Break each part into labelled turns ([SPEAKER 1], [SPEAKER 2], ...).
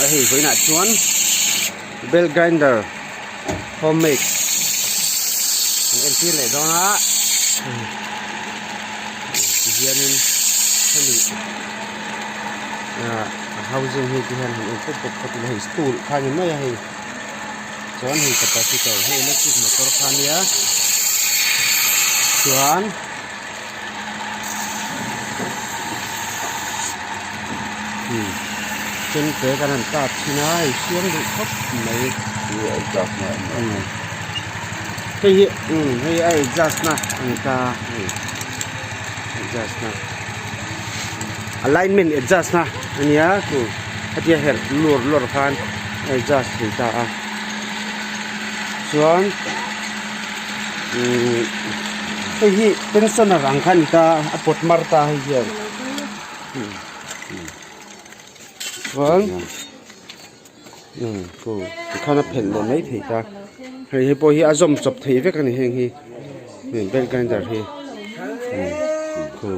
[SPEAKER 1] A hei vawiinah chuan bell grinder home made an entir leh dawn a tihianin hemi ah a housing hi tihian han en pawp pawp phawt ila hei stool kha a ni mai a hei chuan hei capacitor hei electric motor kha a nia chuan. Chemte kan han tap thin a hei siam duh khawp mai hei hi hei a adjust na a ni ta hei adjust na alignment adjust na a nia chu hetia herh lur lawr khan a adjust thei ta a chuan. Ihh hei hi pensioner ang kha a ni ta a pawt mar ta hei hian chuan khu tikhan a phelh leh mai thei ta hei hi pawh hi a zawm chawp thei vek a ni heng hi bell grinder hi khu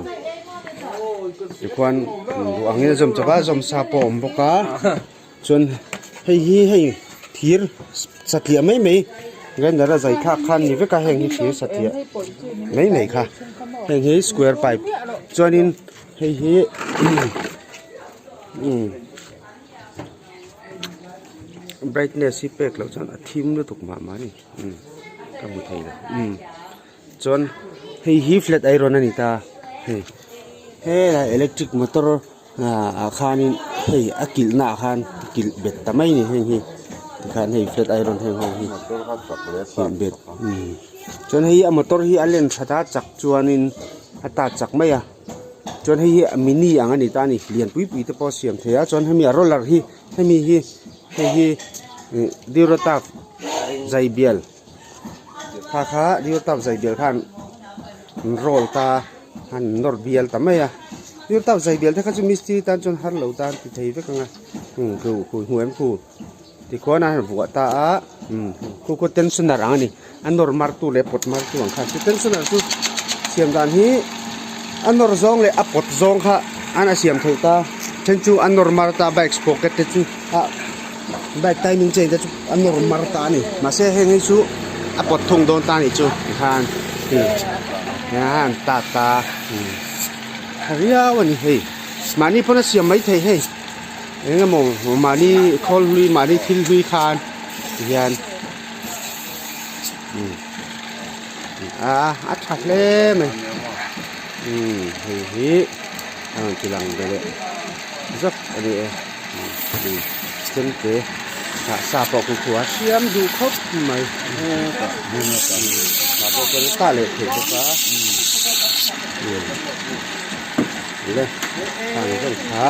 [SPEAKER 1] tikhuan duh angin a zawm chawp a zawm sa pawh a awm bawk a. Chuan hei hi hei thir satliah mai mai grinder a zai thlak khan ni vek a heng hi thir satliah mai mai kha heng hi square pipe chuanin hei hi umm brightness hi pek loh chuan a thim lutuk mah mah a ni umm ka hmu thei lo umm chuan hei hi flat iron a ni ta hei helai electric motor. Ah khanin hei a kilh naah khan kilh bet ta mai a ni heng hi tikhan hei flat iron heng ho hi kilh bet chuan hei a motor hi a len that a chak chuanin a tat chak mai a chuan hei hi mini ang a ni ta a ni lian pui pui te pawh a siam thei a chuan hemi a roller hi hemi hi hei hi ih durataf zai bial kha kha durataf zai bial khan an roll ta. an nawr bial ta mai a thil tak zai bial te kha chu mistiri tan chuan har lo tan ti thei vek ang a umm khu khu hmu em khu tikhuan a han vuah ta a umm khu khu tensioner ang a ni a nawr mar tu leh pawt mar tu ang khan chu tensioner chu siam dan hi a nawr zawng leh a pawt zawng kha an a siam theih ta then chu a nawr mar ta bike sprocket te chu ah bike timing chain te chu a nawr mar ta a ni mahse heng hi chu a pawt thung dawn ta a nih chu tikhan an tat ta tha riau a ni hei mahni pawn a siam mai thei hei eng emaw mahni khawl hlui mahni thil hlui khan tihian a a tha hle mai hei hi a rawn ti lang ve leh zawk a ni e. Chemte ah sa pawh khu khu a siam duh khawp mai tah pawh chuan a tah leh theih bawk a le khang zawng kha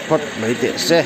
[SPEAKER 1] phawt mai teh se.